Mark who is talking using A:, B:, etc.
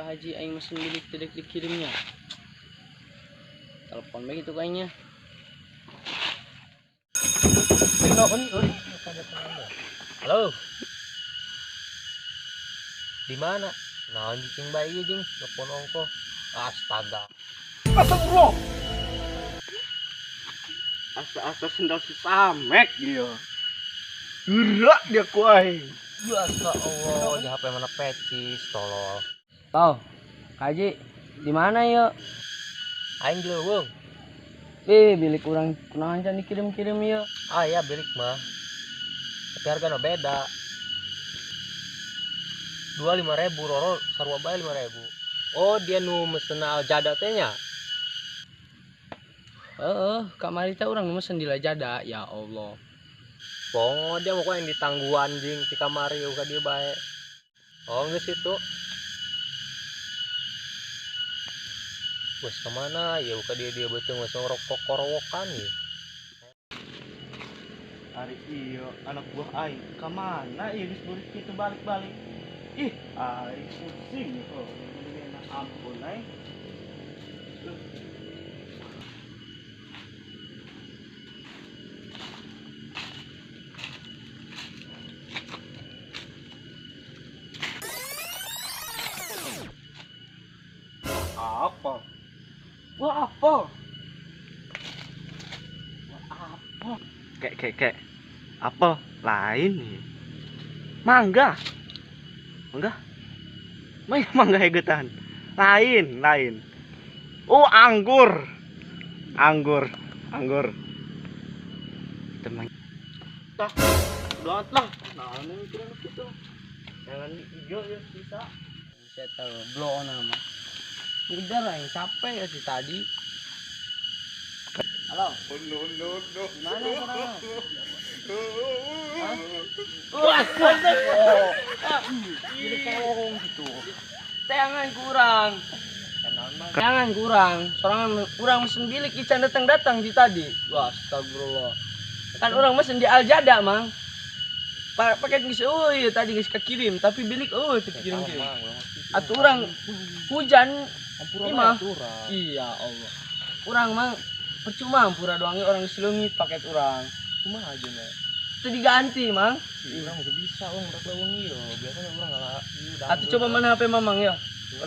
A: Kak Haji aing mesen bilik tidak dikirimnya. Telepon bae gitu kayaknya.
B: Halo. Di mana? Naon cicing bae ieu jeung telepon ongko. Astaga.
C: Astagfirullah. Asa-asa sendal si Samek dia. Gerak dia ku aing.
B: Biasa Allah, di HP mana pecis tolol.
A: Tau, Kak Haji, di mana yuk?
B: Aing di leuweung.
A: Bilik urang kunaon can dikirim-kirim yuk.
B: Ah ya bilik mah. Tapi hargana beda. 2 5.000 roro sarua bae 5.000. Oh, dia nu mesen Aljada teh nya.
A: Heeh, kamari teh urang nu mesen di Lazada, ya Allah.
B: Pongo dia mau yang ditangguhan jeung ti kamari ka dieu bae. Oh, geus itu. Wes kemana ya ka dieu dia beuteung geus ngerokok korowokan ya.
C: Ari iya anak buah aing ka mana ieu geus beurit kitu balik-balik. Ih, aing pusing oh. Enak ampun aing. Apa?
A: Wah, apa? Wah, apa?
C: Kek. Apel lain nih. Mangga. Mangga? Mangga hegetan. Lain. Oh, anggur. Anggur. Teman.
A: Tah, banget lah. Nah, ini mikirin gitu.
C: Jangan hijau ya bisa.
A: Saya tahu blow on nama. Udah lah yang capek ya si tadi. Halo.
C: Oh, no.
A: Gimana sekarang? Wah, jadi kerong gitu. Jangan kurang. Jangan kurang. Sorangan kurang mesen bilik ican datang-datang di tadi. Wah, astagfirullah. Kan orang mesen di Aljada, Mang. Paket geus eueuh tadi geus kekirim, tapi bilik eueuh teu kirim-kirim. Atuh urang hujan imah. Iya Allah. Urang mang percuma ampura doang orang geus leungit paket urang.
B: Kumaha aja mah.
A: Teu diganti, Mang.
B: Urang udah bisa urang udah leuweung ieu. Biasanya urang ngala ieu.
A: Atuh coba mana HP Mamang ya?